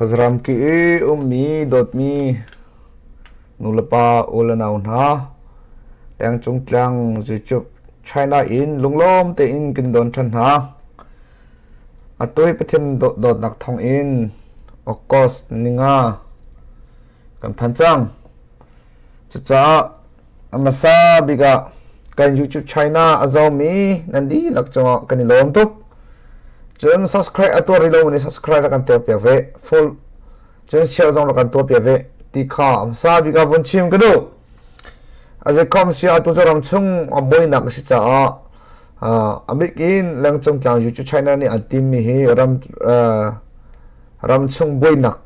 Khuazaram ki i ummi dawtmi nulepa u le nau hna, lengcung tlang YouTube China in lunglawm tein kan don ṭhan hna. Atu hi Pathian dawtnak thawngin August ninga kan phan cang. Cucaah a hmasa bik ah kan YouTube China a zomi nan dihlak cungah kan i lawm tuk. Cun subscribe a tuah rih lomi nih subscribe rak kan tuah piak ve. Full cun share zong rak kan tuah piak ve ti kha a hmasa bik ah vun chim ka duh. A zeikhom si ah tu cu ram chung a buainak a si caah a bik in lengcung tlang YouTube China nih an timmi hi ram ram chung buainak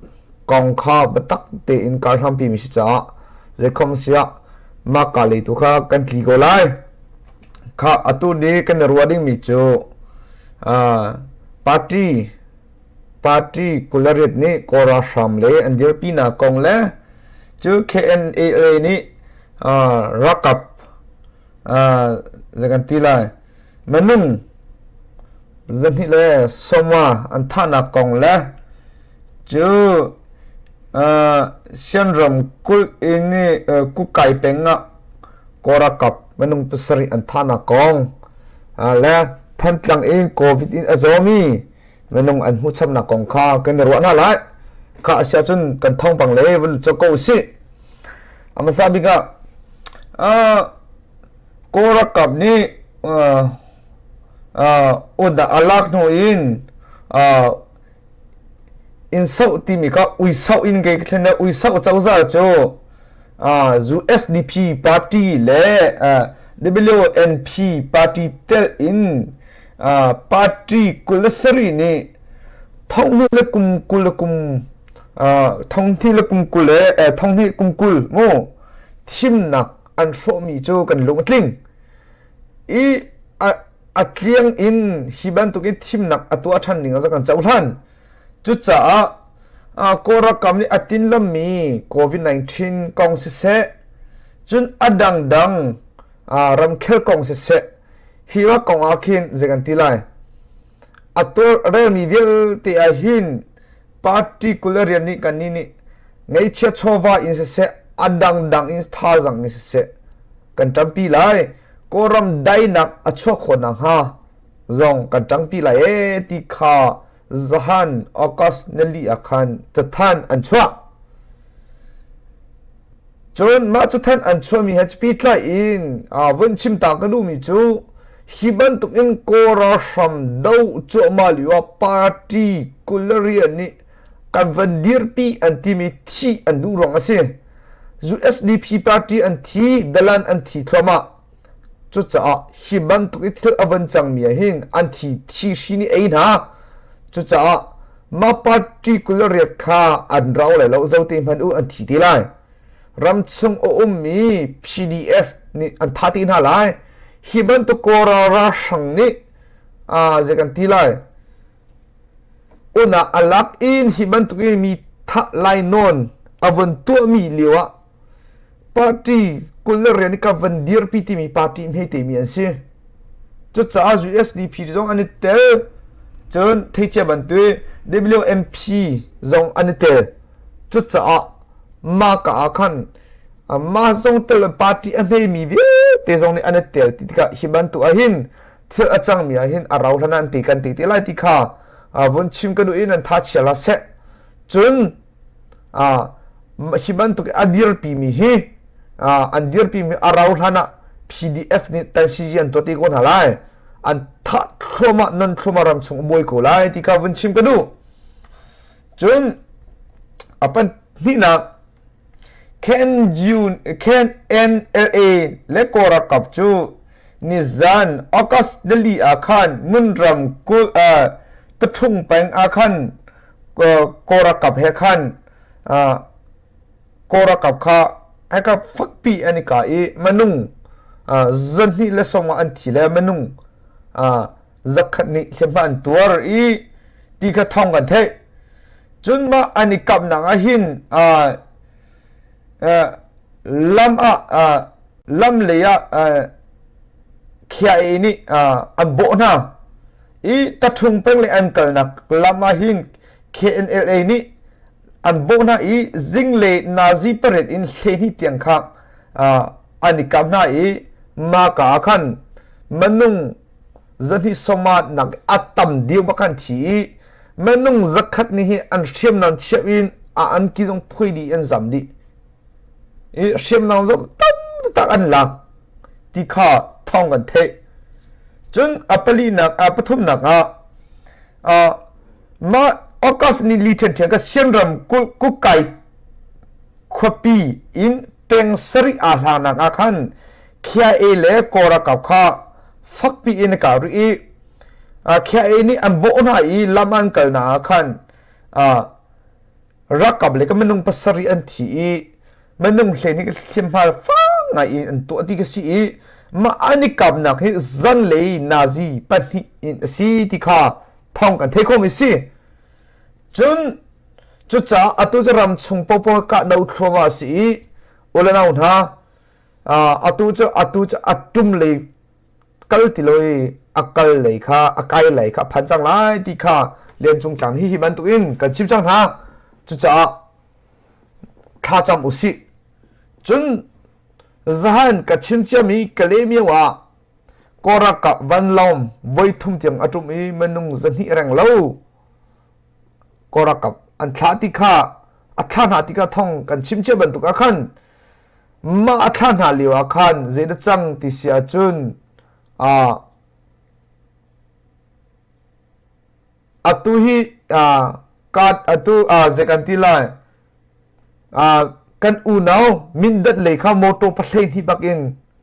kong kha biatak tein karhlampi mi si caah zeikhom siah mah ka lei tu kha kan tli ko lai. Kha atu ni kan i ruah dingmi cu party party 28 nih Kawl ralhrang le an dirpinak kong le cu KNLA nih ralkap zei kan ti lai minung 220 an thahnak kong le cu Shan ramkulh in Kukai peng ah Kawl ralkap minung pasarih an thahnak kong le Thantlang in COVID in a zawmi minung an hmuhchamnak kong kha kan i ruah hna lai. Kha a si ahcun kan thawngpang le vun cawk ko usih. A hmasa bik ah Kawl ralkap nih a lak hnu in inn soh timi kha uisoh in kei ka thlen le uisoh cozah cu USDP party le WNP party telh in party 27 nih thonghnih le kum 20 le kum thonghnih le kum 20 le thonghnih kum 20 mu thimnak an hrawhmi cu kan lung a tling. I a tliang in hi bantuk in thimnak a tuah ṭhan ning ah kan cohlan. Cucaah Kawl ralkap nih a tinlammi COVID-19 kong siseh, cun a dangdang ramkhel kong siseh, hi rak kong ah khin zei kan ti lai? A relmi vialte ah hin party kul rian nih kan nih nih ngeihchia chawva in siseh, a dangdang in thazang in siseh, kan ṭampi lai. Kawlram dainak a chuah khawh nakhnga zong kan ṭangpi lai ee ti kha zahan August nili ah khan cathan an chuah. Cun mah cathan an chuahmi he pehtlai in vun chim ta ka duhmi cu hi bantuk in Kawl ralhram do cuahmah lio ah party 22 nih kan van dirpi an timi thih an duh ruang a si. USDP party an thi, dalan an thi thluahmah. Cucaah hi bantuk i thil a van cangmi ah hin an thi thi hri nih ei hna. Cucaah mah party 28 kha an rau lai lo, zote hmanh u an thi te lai. Ram chung a ummi PDF nih an tha te hna lai. Hi bantuk Kawl ralhrang nih zei kan ti lai Unah a lak in hi bantuk in mi thah lainawn a von tuahmi lio ah party 22 i ka van dirpi timi party hmete mi an si. Cucaah USDP zong an i tel. Cun theicia bantuk WMP zong an i tel. Cucaah mah ka ah khan mah zong tel party a hmeimi vialte zong nih an i tel ti tikah hi bantuk ah hin thil a cangmi ah hin a rau hlan ah an ti kan ti te lai ti kha vun chim ka duh in an tha chia la seh cun hi bantuk a dirpi mi hi an dirpi mi a rau hlan ah PDF nih tansiji an tuah ti ko hna lai an thah thluahmah non thluahmah ram chung buai ko lai ti kha vun chim ka duh cun apan hnihnak KNLA le Kawl ralkap cu nizan August nili ah khan Ngunram Taṭhung peng ah khan Kawl ralkap he khan Kawl ralkap kha hika fakpi an i kah i minung 220 an thi le minung zakhat nih hliamhma an tuar i ti kha thawng kan theih. Cun mah an i kapnak ah hin lam ah lam lei ah KIA nih an bawh hna i taṭhung peng le an kalnak lam ah hin KNLA nih An bawh hna i zinglei nazi pariat in 12 tiang kha an i kap hna i mahka ah khan minung zahnih sawma nak a tam deuh bak an thi i minung zakhat nih hi an hriamnam chiah in a an ki zong phui dih an zam dih i hriamnam zong tam tak an lak ti kha thawng kan theih. Cun a palinak a pathumnak ah mah August ni li ṭhiamṭhiam ka Sianram Kukai khuapi in peng sarih aa hlangnak ah khan KIA le Kawlralkap kha fakpi in a kau rih i KIA nih an bawh hna i lam an kalnak ah khan ralkap le ka minung pasarih an thi i minung hle nih hliamhma fang ngai in an tuah ti ka si i mah an i kapnak hi zanlei nazi pahnih in a si ti kha thawng kan theih khawhmi si. Cun cucaah atu cu ram chung popo kahdo thluahmah a si i ulanau hna atu cu atu cu a tum lei kal ti lo i a kal lei kha a kai lei kha a phan cang lai ti kha Lian Cung Tlang hi hi bantuk in kan chim cang hna. Cucaah thlacam usih. Cun zahan ka chim ciami Kalaymyo ah Kawlralkap vanlawng voithum tiang a ṭum i minung 200 reng lo Kawlralkap an thlah ti kha a thlah hna ti kha thong kan chim cia bantuk ah khan mah a thlah hna lio ah khan zeidah cang ti si ahcun atu hi atu zei kan ti lai kan unau Mindat lei kha motor 12 bak in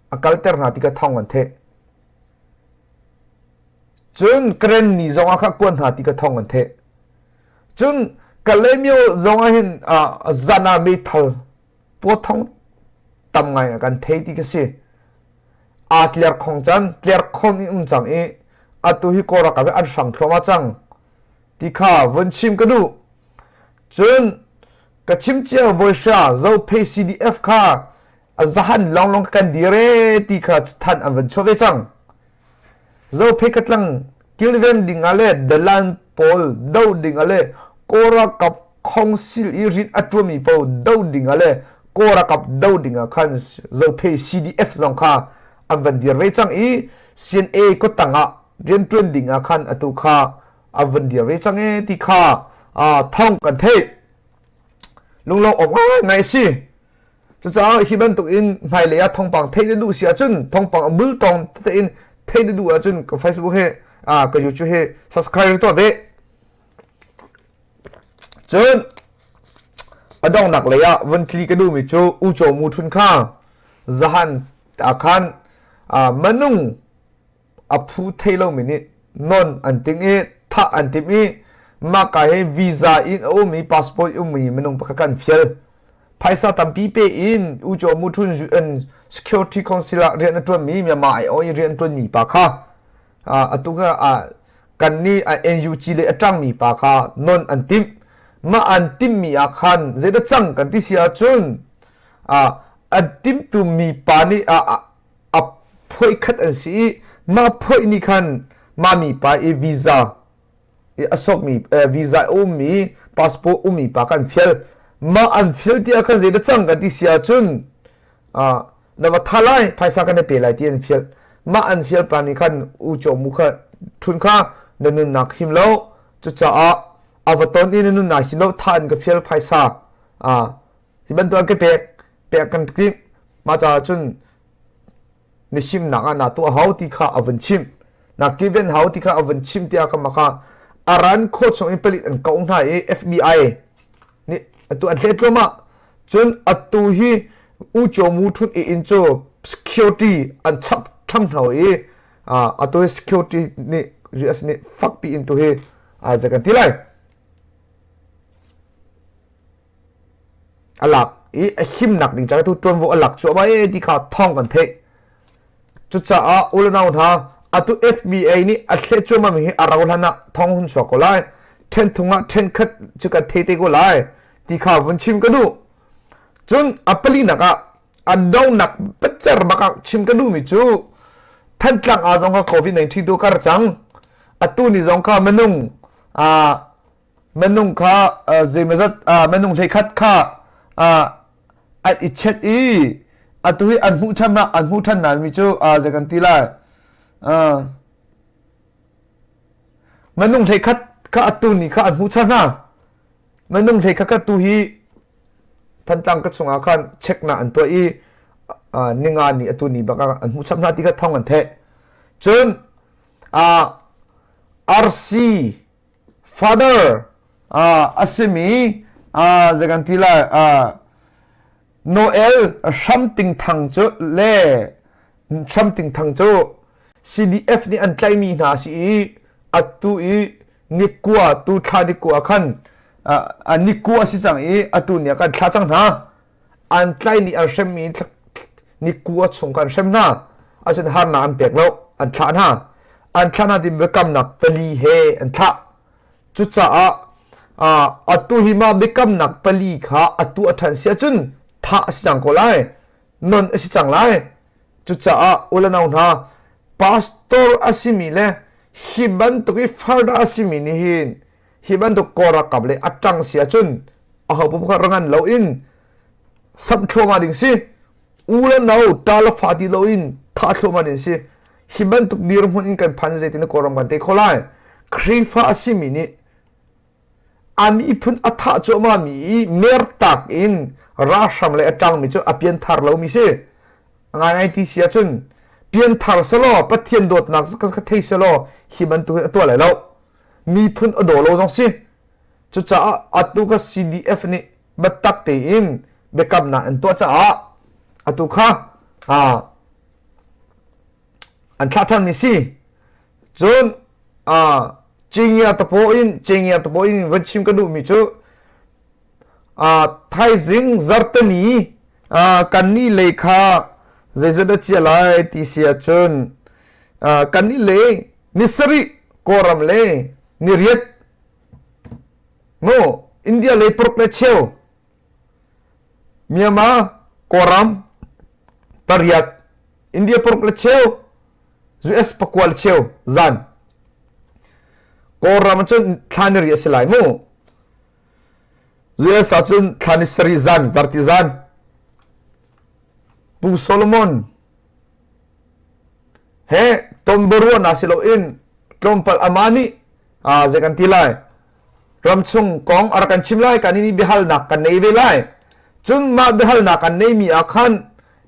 a kalter hna ti kha thawng an theih. Cun Karen ni zong ah kha kuan hna ti kha thawng an theih. Cun Kalaymyo zong ah hin zan ah meithal puathong tam ngai ah kan thei ti ka si. Aa tler khong cang, tler khong in um cang i atu hi Kawlram ah an hrang thluahmah cang ti kha vun chim ka duh. Cun ka chim cia voihra Zophei CDF kha a zahan lawnglawng kan dir e ti kha than an van chuah ve cang. Zophei ka tlang kilven ding ah le dalan pawl do ding ah le Kawlralkap khongsil i rin a ṭuami pawl do ding ah le Kawlralkap do ding ah khan Zophei CDF zong kha an van dir ve cang i CNA kutang ah rianṭuan ding ah khan atu kha an van dir ve cang e ti kha thawng kan theih. Lunglawm awk ngaingai a si. Cucaah hi bantuk in hmailei ah thawngpang theih na duh si ahcun thawngpang a bultawng tete in theih na duh ahcun ka Facebook hi ka YouTube hi subscribe tuah ve. Cun a donghnak lei ah vun tli ka duhmi cu Uco Mu Thun kha zahan ah khan manung a phu thei lomi nih non an ting i thah an timh i mahka hi visa in a um i passport ummi minung pakhat kan fial. Phaisa tampi pe in Uco Mu Thun UN Security Council ah rian a ṭuanmi Myanmar aiawh i rian a ṭuanmi pa kha atu kha kan nih NUG le a ṭangmi pa kha non an timh. Mah an timhmi ah khan zeidah cang kan ti si ahcun an timhtu mi pa nih a phoih khat an si i mah phoih nih khan mah mipa i visa i a sokmi visa a ummi passport ummi pa kan fial mah an fial ti ah khan zei da cang kan ti si ahcun na va tha lai phaisa kan i pe lai ti an fial mah an fial pa nih khan u chaw mu kha thun kha na nunnak him lo cucaah a va ton i na nunnak him lo tha an ka fial phaisa hi bantuk an ka pek pek kan timh mah caah cun na himnak ah naa tuah hau ti kha a vun chimh na kiven hau ti kha a vun chimh tiah ka maka aran khaw chung in palik an ko hna i FBI nih atu an hlet tluahmah cun atu hi U Cho Mu Thun i inn cu security an chap tham hna i atu hi security nih US nih fakpi in tu hi zei kan ti lai A lak i a himnak ding caah tu ṭuanvo a lak cuahmah ee ti kha thawng kan theih. Cucaah u le nau hna, atu FBI nih a thleh cuahmahmi hi a rau hlan ah thawng hun chuak ko lai. Ṭhen thung ah ṭhen khat cu kan thei te ko lai ti kha vun chim ka duh. Cun a palinak ah a donghnak pacer bak ah chim ka duhmi cu Thantlang ah zong kha COVID-19 tu kar cang. Atu ni zong kha minung aa Minung kha zeimawzat minung hleikhat kha an i chet i atu hi an hmuh ṭhan an hmuh ṭhan mi cu zei kan ti lai minung hleikhat kha atu ni kha an hmuh ṭhan hna. Minung hleikhat kha tu hi Thantlang ka chungah khan checknak an tuah i ninga ni atu ni bak ah an hmuh chap hna ti kha thawng an theih. Cun RC father a simi zei kan ti lai Noel Hramting Thang cu le Hramting Thang cu CDF nih an tlaihmi hna si i atu i nikua tu thla nikua khan nikua a si cang i atu ni ah kan thla cang hna. An tlaih ni an hremmi nikua chung khan hrem hna. Asin harnak an pek lo, an thlah hna. An thlah hna ti biakamnak pali he an thlah. Cucaah atu hi mah biakamnak pali kha atu a ṭhan si ahcun thah a si cang ko lai. Non a si cang lai. Cucaah u le nau hna, pastor a simi le hi bantuk i farda a simi nih hin hi bantuk Kawl ralkap le a ṭang si ahcun aho paoh kha rangan loin samh thluahmah ding si. U le no, ṭa le fa ti loin thah thluahmah ding si. Hi bantuk dirhmun in kan phan zeitin Kawlram kan tei kho lai. Khrihfa a simi nih a miphun a thah cuahmahmi i mertak in ralhrang le a ṭangmi cu a pianthar lomi si. Ngaingai ti si ahcun pianthar selaw Pathian dawtnak kha thei selaw hi bantuk hin a tuah lai lo. Miphun a daw lo zong si. Cucaah atu kha CDF nih biatak tein biakamnak an tuah caah atu kha an thlah ṭhanmi si. Cun Cingia tapaw in Cingia tapaw in van chim ka duhmi cu thaizing zartani kannih lei kha zeizat a chia lai ti si ahcun kannih lei ni sarih Kawlram le ni riat mu India lei paruk le cheu Myanmar Kawlram pariat India paruk le cheu US pakua le cheu zan Kawlram cun thla ni ri a si lai mu US ah cun thla ni sarih zan zarti zan Pu Solomon he tonbiaruahnak si loin tlawmpal amah nih zei kan ti lai ramchung kong a rak kan chim lai kan nih biahalnak kan nei ve lai cun mah biahalnak kan neimi ah khan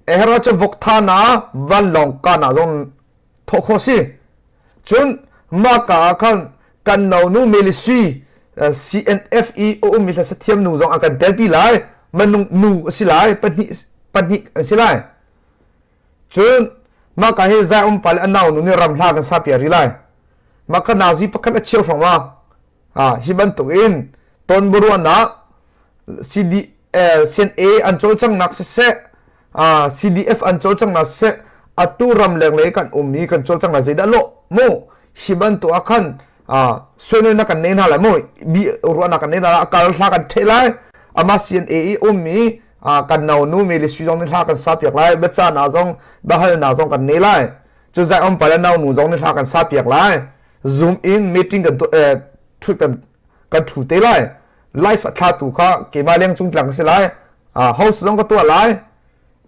ehra cu vok tha na vanlawng ka na zong thawh khawh si cun mah ka ah khan kan nonu Melisui CNF i a ummi hlasa thiam nu zong an kan telpi lai manung nu a si lai pahnih pahnih an si lai Cun mah ka hi zai um pa le a nau nu nih ram hla kan sa piak rih lai. Mah ka nazi pakhat a cheu hrawng ma. Ah, hi bantuk in tonbiaruahnak CD CNA an cawlcanghnak siseh, ah, CDF an cawlcanghnak siseh, atu ramleng lei kan ummi kan cawlcanghnak zeidah lawh mu hi bantuk ah khan suainoinak kan nei hna lai mu bi ruahnak kan nei hna lai kal hla kan theh lai ama CNA i ummi kan no nu mi le sui zong nih hla kan sa piak lai biaca na zong biahal na zong kan nei lai cu zai om pa le no nu zong nih hla kan sa piak lai zoom in meeting kan thu kan kan thu te lai life a thla tu kha keimah leng cung tlang si lai host zong ka tuah lai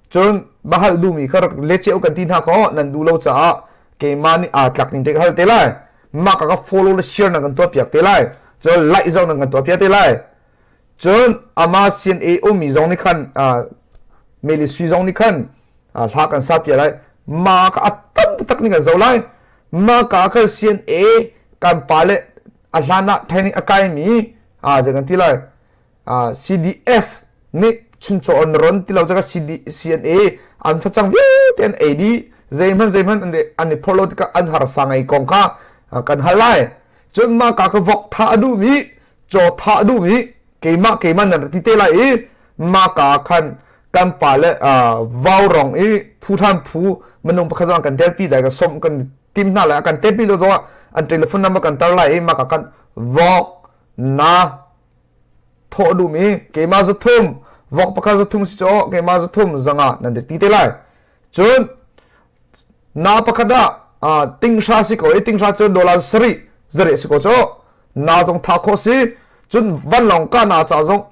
Cun bahal duhmi kha rak le cio kan ti hna kaw nan duh lo caah keimah nih aa tlak ning te ka hal te lai. Mah ka ka follow le share nan kan tuah piak te lai. Cun like zong nan kan tuah piak te lai. Cun ama CNA ummi zong nih khan Meli Sui zong nih khan hla kan sa piak lai. Ma ka a tam taktak ning kan zo lai. Ma ka khan CNA kan pa le a hlan ah training a kaimi zei kan ti lai. CDF nih chunchaw an ron ti lo caka CD, CNA an facang vialte an ei dih zeihmanh zeihmanh an i phorh lo tikah an harsa ngei kong kha kan hal lai cun mah ka ka vok tha a duhmi caw tha a duhmi keimah keimah nan ti te lai i mah ka khan kan pa le vau rong i phu hlan phu minung pakhat zong kan telpi dai ka som kan tim hna lai kan telpi lo zong an telephone number kan tar lai i mah ka kan vok na thawh duhmi keimah zathum vok pakhat zathum si caw keimah zathum zanga nan ti te lai cun na pakhat ah tinghra si ko i tinghra cu dollar sarih zareh si ko cu na zong tha khawh si. Cun vanlawng kahnak ca zong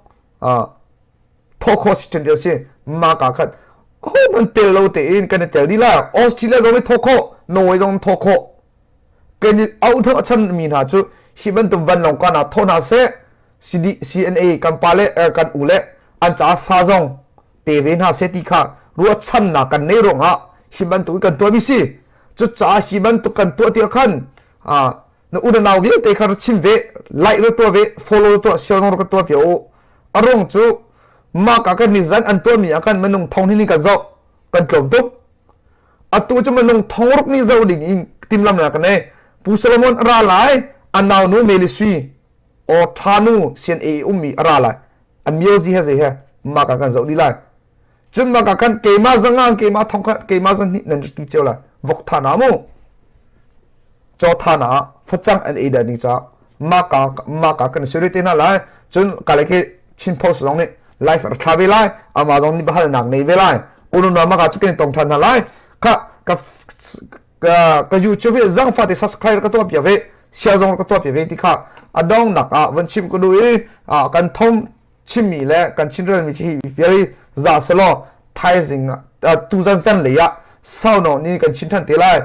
thawh khawh si ṭhen a si. Mah ka khan ahohmanh tel lo tein kan i tel dih lai. Australia zong nih thawh khawh, Norway zong thawh khawh. Kan i auh a chan mi hna cu hi bantuk vanlawng kahnak thawh hna seh. CD, CNA kan pa le kan u le an caah sa zong pe ve hna seh ti kha ruahchannak kan nei ruangah hi bantuk kan tuahmi si. Cucaah hi bantuk kan tuah tiah khan na u na nau vialte kha ra chim ve, like ra tuah ve, follow tuah, share zong ra ka tuah piak u. A ruang cu mah ka kan nizan an tuahmi ah khan minung thong hin kan zoh kan tlawm tuk. Atu cu minung thong ruk nih zoh ding in timhlamnak kan nei. Pu Solomon a ra lai, a nau nu Meli Sui aw ṭha nu CNA ummi a ra lai. A miozi he zei he mah ka kan zoh dih lai. Cun mah ka khan keimah zangang keimah thong kha keimah zan hnih nan ti cio lai. Vok tha na mu. Caw tha na facang an ei ding ca mah ka mah ka kan suri te na lai. Cun ka le ke Chin Post zong nih live ra thla ve lai. Ama zong nih bahal nak nei ve lai. Unu na maka cu kan tong than hna lai. Kha ka ka ka YouTube hi zangfa te subscribe ka tuah piak ve share zong ka tuah piak ve ti kha a dongnak ah van chim ka duh i kan thom chimmi le kan chinrelmi hi vial za selaw thaizing tuzan zan lei ah sauno ni kan chin than te lai.